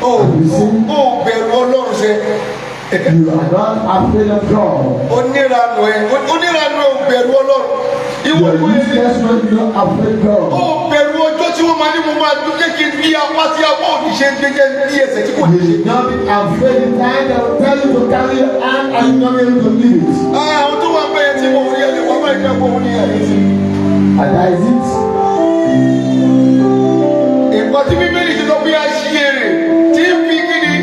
Ó ó bẹ̀rù Ọlọ́run ṣe. You are not afraid of God. Onírànú ẹ, onírànú ẹ ò bẹ̀rù Ọlọ́run. You Ìwọ are kò lè useless when you are not afraid God. ó bẹ̀rù ọjọ́ tí wọ́n máa ní mo máa dún kékeré bí apá tí apá ò ní ṣe gbé jẹ́ bí ẹsẹ̀ tí kò ní You ṣe. will not be afraid the time they will tell you to carry your hand and you will not be able to leave it. Àwọn tó wà bẹ́ẹ̀ tí wọ́n rí ẹni wọ́n máa ń gbẹ́ fún ní ẹ̀rí sí. And that is it. Nǹkan tí Bíbélì ti sọ pé a ṣí èrè tí ń fi kíni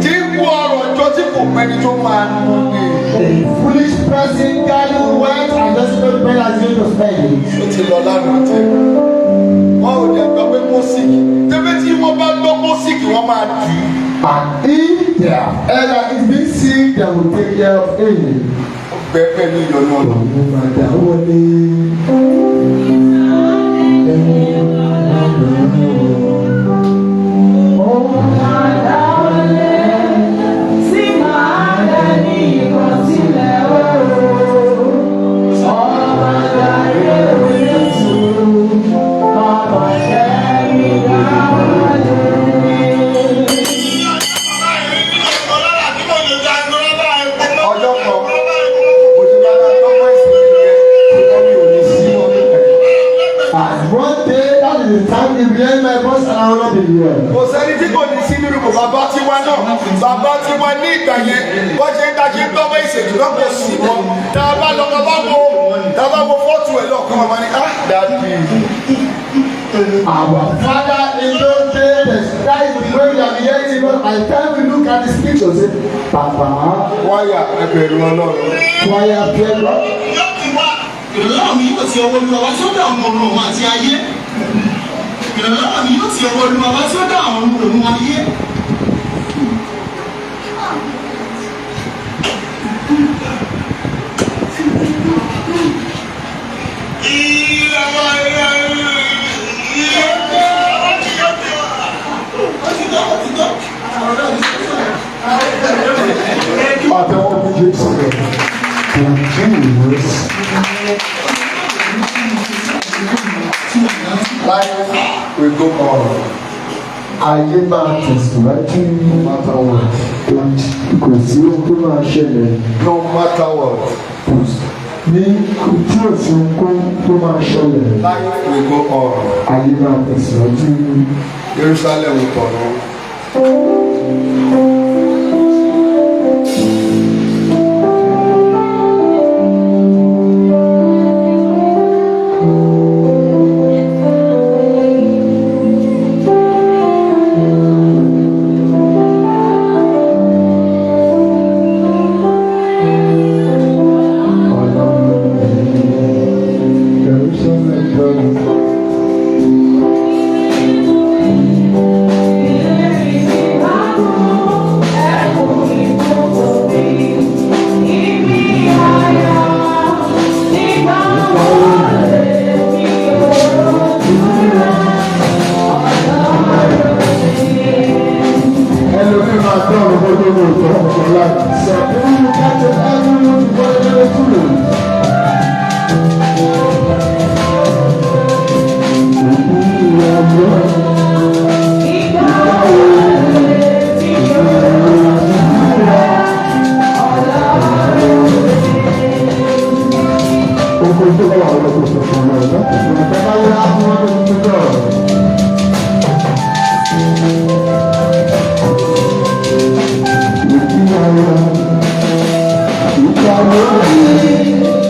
tí ń kó ọrọ̀ jọ tí kò mẹ́ni tó máa nù ní. A foolish person gather wealth and doesn't know the man has going to spend it. Ó ti lọ lánàá tẹ. Wọ́n ò dẹ̀ gbọ́ pé kó sick. Tẹ́fẹ́ tí wọ́n bá gbọ́ kó sick, wọ́n máa dù ú. And if their elder is being sick, they will take care of him. Ó bẹ́ẹ̀ pẹ̀lú ìyọnu Ọlọ́run. Òun máa dáwọ́lé. Tí màá dẹ̀ ní ìkọ̀sílẹ̀ ooo. Ọba láyé orísun, bàbá jẹ́ mi dáwọ́lé. Ọjọ́ kan, mo ti máa ń lọ́gbọ́n ìsinmi yẹn, ṣùgbọ́n mi ò ní sí wọn níbẹ̀. And one day, that is the time you hear my voice and I will not be here. Kò sẹ́ni tí kò ní sí nínú kò bàbá tiwa náà. Bàbá tiwa ní ìgbà yẹn, wọ́n ṣe ń dájú gbọ́mọ ìṣèjú náà kò sí mọ́. Tá a bá lọ, tá a bá wo fọ́tò ẹ̀ lọ́ọ̀kan, màmá ní, ah, daddy. Our father in those days, that is the way we have been hearing it. But by the time we look at this picture, say, Papa, Wáyà, ẹ bẹ̀rù Ọlọ́run. Choir, fear God. Ìrànlọ́wọ́ mi yóò ti ọwọ́ Olúwa wá tí ó dá àwọn ọ̀run òun àti ayé. Ìrànlọ́wọ́ mi yóò ti ọwọ́ Olúwa wá tí ó dá àwọn ọ̀run òun ayé. Pàtẹ́wọ́ fún Jésù. Jesus. Life will go on. Ayé máa tẹ̀síwájú. No matter what. Kò sí ohun tó máa ṣẹlẹ̀. No matter what. Kò sí ní tí ò sí ohun tó máa ṣẹlẹ̀. Life will go on. Ayé máa tẹ̀síwájú. Jerusalem will turn on. Jerusalem turn. Ẹlòmíì máa tọ́ ọ̀rọ̀ gbogbo ní òótọ́ ọ̀rọ̀ láti. Some people will get to heaven before they know the truth. Ogun tó bá wà lọ́kọ̀ sọ fún ọmọ ẹ̀dá. Whatever you have, you want to God. Ìdí ara ìgbà wo ni?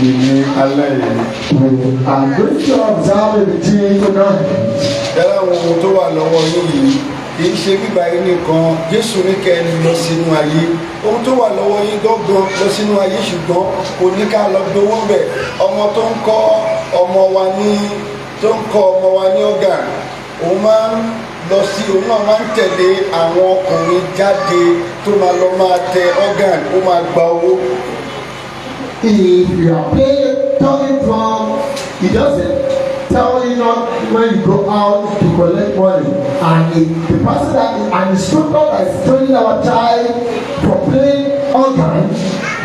ìsìn ní alẹ́ yìí. We are going to observe a vigil tonight. Yálà, àwọn ohun tó wà lọ́wọ́ yín yìí kì í ṣe bíbá yín nìkan. Jésù ní kẹ́ ẹ lọ sínú ayé. Ohun tó wà lọ́wọ́ yín gángan lọ sínú ayé, ṣùgbọ́n kò ní ká lọ gbowó bẹ̀. Ọmọ tó ń kọ́ ọmọ wa ní tó ń kọ́ ọmọ wa ní ọ̀gá, òun máa ń lọ sí, òun náà máa ń tẹ̀lé àwọn ọkùnrin jáde tó máa lọ máa tẹ organ, ó máa gba owó. If you are playing talking drum, it doesn't tell you not when you go out to collect money. And if the person that is an instructor that is training our child for playing organ,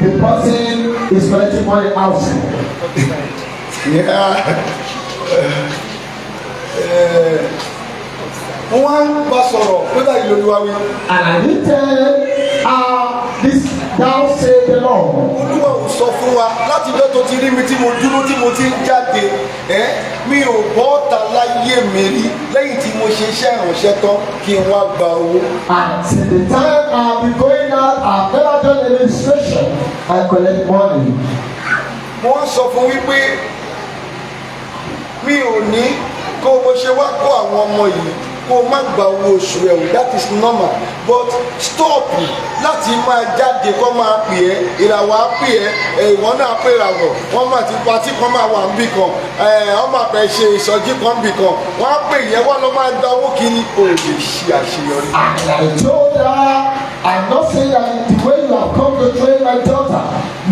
the person is collecting money outside. Yeah. Wọ́n wá ń bá sọ̀rọ̀ pé báyìí lolúwa wí. And I did tell her this, thou say the Lord. Olúwa ò sọ fún wa látijọ́ tó ti rí mi tí mo dúró, tí mo ti ń jáde ẹ́, mi ò bọ́ ọ̀tá láyé mi rí lẹ́yìn tí mo ṣe iṣẹ́ ìránṣẹ́ tán kí n wá gba owó. And since the time I've been going out, I've never done a ministration and collect money. Mo wá sọ fún wípé mi ò ní kó o ṣe wá kó àwọn ọmọ yìí kó o má gba owó oṣù ẹ̀ o, that is normal, but stop láti máa jáde kó máa pè ẹ́, ìràwọ̀ á pè ẹ́ ẹ̀, ìwọ náà pè ìràwọ̀, wọ́n máa ti party kan máa wà níbì kan ẹ̀, wọ́n máa fẹ́ ṣe ìsọjí kan níbì kan, wọ́n á pè yẹn wá lọ máa gba owó kiri, o lè ṣe àṣeyọrí. And I told her, I'm not saying that the way you have come to train my daughter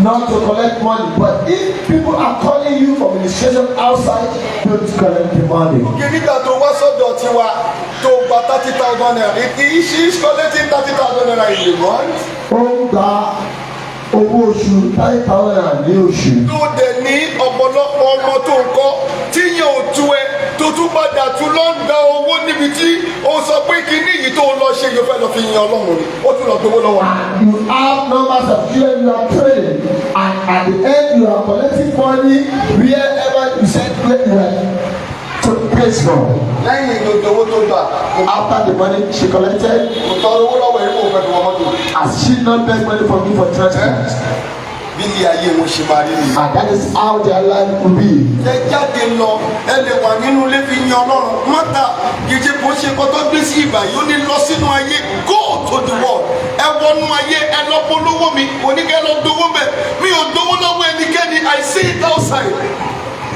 not to collect money, but if people are calling you for ministration outside, don't collect the money. Kí nígbà tó wá sọ́dọ̀ tiwa tó gba ₦30,000, she is collecting ₦30,000 in a month. Ó ń gba owó oṣù 30,000 naira ní oṣù. Tó dẹ̀ ní ọ̀pọ̀lọpọ̀ ọmọ tó ń kọ́ tí yẹn ò tú ẹ, tó tún padà tún lọ ń gba owó níbi tí ó sọ pé kíní yìí tó lọ ṣe yóò fẹ́ lọ fi yan Ọlọ́run ni, ó tún lọ gbowó lọ́wọ́. And you have numbers of children you are training, and at the end you are collecting money wherever you said where you are to place from. Lẹ́yìn gbogbo owó tó gbà kò After the money she collected, kò tọrọ owó lọ́wọ́ ẹ̀, kò fẹ́ fi wọ́n mọ́tò. Has she not beg money from me for transport? Bí ilé ayé wọn ṣe máa rí nìyẹn. And that is how their life will be. Ẹ jáde lọ, ẹ lè wà nínú ilé fi yan Ọlọ́run mọ́tà kìí kó ṣe kó tó gbé sí ìgbà yìí. Ó ní lọ sínú ayé, go to the world, ẹ wọnú ayé, ẹ lọ polówó mi. Oníkẹ́ lọ dowó bẹ̀, mi ò dowó lọ́wọ́ ẹnikẹ́ni. I see it outside.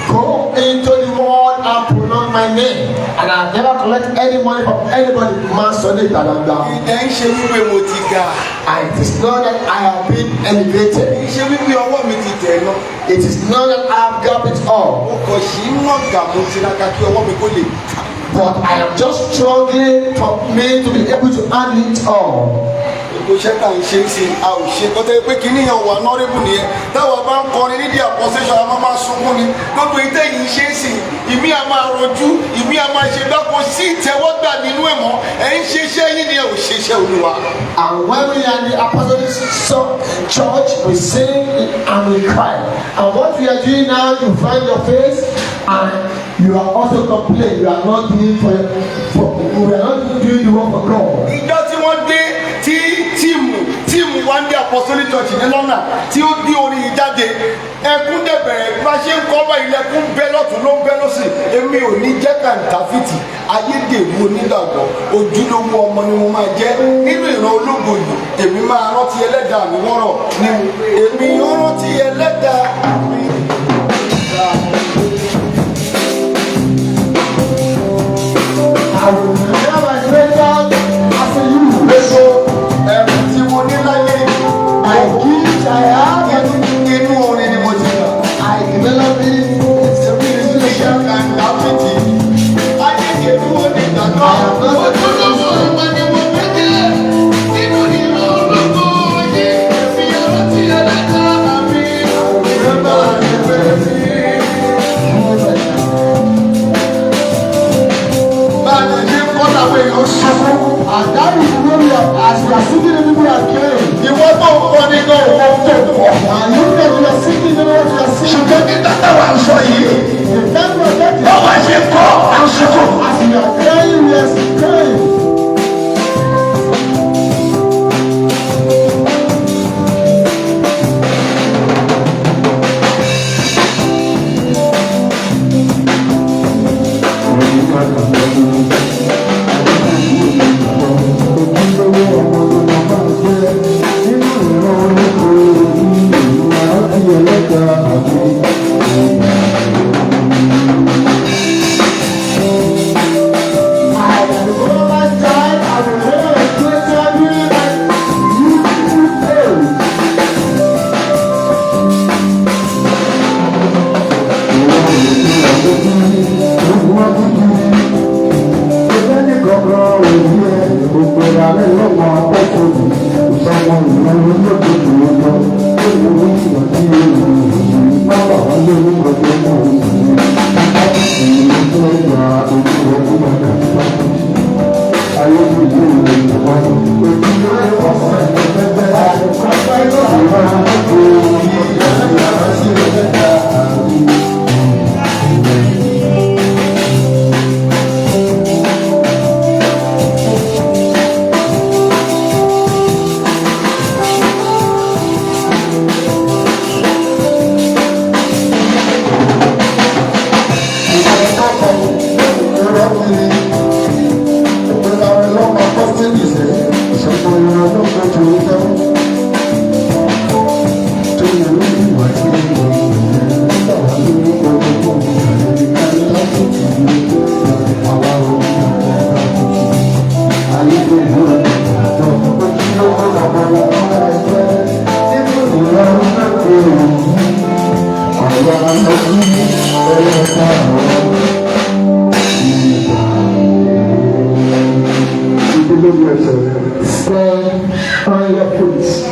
Go into the world and pronounce my name. And I never collect any money from anybody. Man Sunday Talanda. Ẹ ń ṣe wípé mo ti ga. And it is not that I have been elevated. Kì í ṣe wípé ọwọ́ mi ti tẹ̀ lọ. It is not that I have got it all. Mo kàn sí mọ̀gà, mo tiraka kí ọwọ́ mi kó lè ta. But I am just struggling for me to be able to handle it all. Gbogbo iṣẹ́ tá à ń ṣe ń sin a ò ṣe kọ́tẹ́ pé kínní yẹn wà nọ́rẹ́bù nìyẹn. Táwa bá ń kọrin nídìí àpọ̀sẹ́sọ, a máa máa sunkún ni. Gbogbo ìtẹ́ yìí ń ṣe é sìn, ìmí a máa rojú, ìmí a máa ṣe gbáko sí ìtẹ́wọ́gbà nínú ẹ̀ mọ́. Ẹ̀ ń ṣe iṣẹ́ yín ni, ẹ̀ ò ṣe iṣẹ́ Olúwa. And when we are in the Apostolic Church, we sing and we cry. And what we are doing now, you find your face and you are also complaining. You are not doing for we are not doing the work for God. Ìjọ tí wọ́n dé tí team one day Apostolic Church ní lọ́nà tí ó gbé orin yìí jáde, ẹkún dẹ̀ bẹ̀rẹ̀. Bá ṣe ń kọ́ bá ilẹ̀kùn bẹ́ lọ́tún ló ń bẹ́ lọ́sì. Èmi ò ní jẹ́ kàńtàfìtì, ayédèrú onígbàgbọ́. Ojúlówó ọmọ ni mo máa jẹ́ nínú ìran ológo yìí. Èmi máa rántí ẹlẹ́dàá mi wọ́rọ̀ ni èmi yóò rántí ẹlẹ́dàá mi. I will remember my creator as a youth. Gbogbo ẹ̀rù tí mo ní láyé, I give, I have, inú orin ni mo ti gbà. I develop it. It's a ministration. Kàńtàfìtì, ayédèrú onígbàgbọ́. I am not Ojúlówó ọmọ ni mo fẹ́ jẹ́ nínú ìran ológo yìí. Èmi yóò rántí ẹlẹ́dàá mi. I will remember my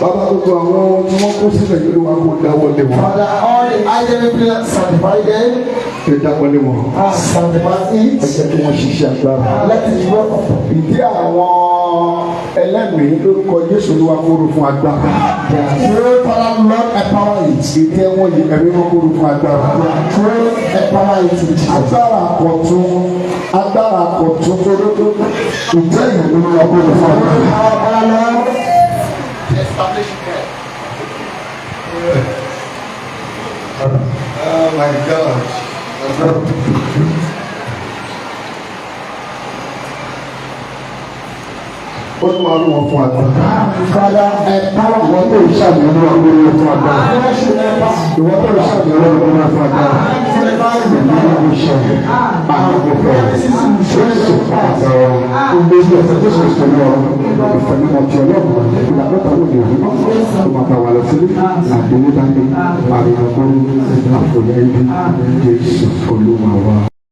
Bàbá, gbogbo àwọn tí wọ́n kó sílẹ̀ yìí, Olúwa kó dáwọ́ lé wọn. Father, all the item plans, sanctify them, Ẹ dáwọ́ lé wọn. Sanctify Ẹ it. jẹ́ kí wọ́n ṣiṣẹ́ agbára. Let it work upon. Ìdí àwọn ẹlẹ́mìí, lórúkọ Jésù, Olúwa kó rú fún agbára. Pray, Father, Lord, empower it. Ìtẹ́ wọn yìí, ẹ̀mí wọn kó rú fún agbára. Pray, empower it in Jesus. Agbára àkọ̀tún, agbára àkọ̀tún tó ìtẹ́ yìí, Olúwa kó rú fún agbára. Our Father, Lord, Establish prayer. Oh my God. Olúwa rú wọn fún agbára. Father, empower. Ìwọ tó ń ṣàmì, Olúwa kó rú wọn fún agbára. Ìwọ tó ń ṣàmì, Olúwa kó rú wọn fún agbára. Ìlú ìṣẹ̀lẹ̀ àgbẹ̀fẹ̀ Jésù àtàwọn gbogbo ẹsẹ̀ Jésù Kristo ní ọ̀run, ìfẹ́ mímọ́ ti Ọlọ́run, ìlànà wo ni òun náà tó máa bá wa lọ sílé àdéhùn dání àrùn àfòyà ibi, Jésù Olúwa wa.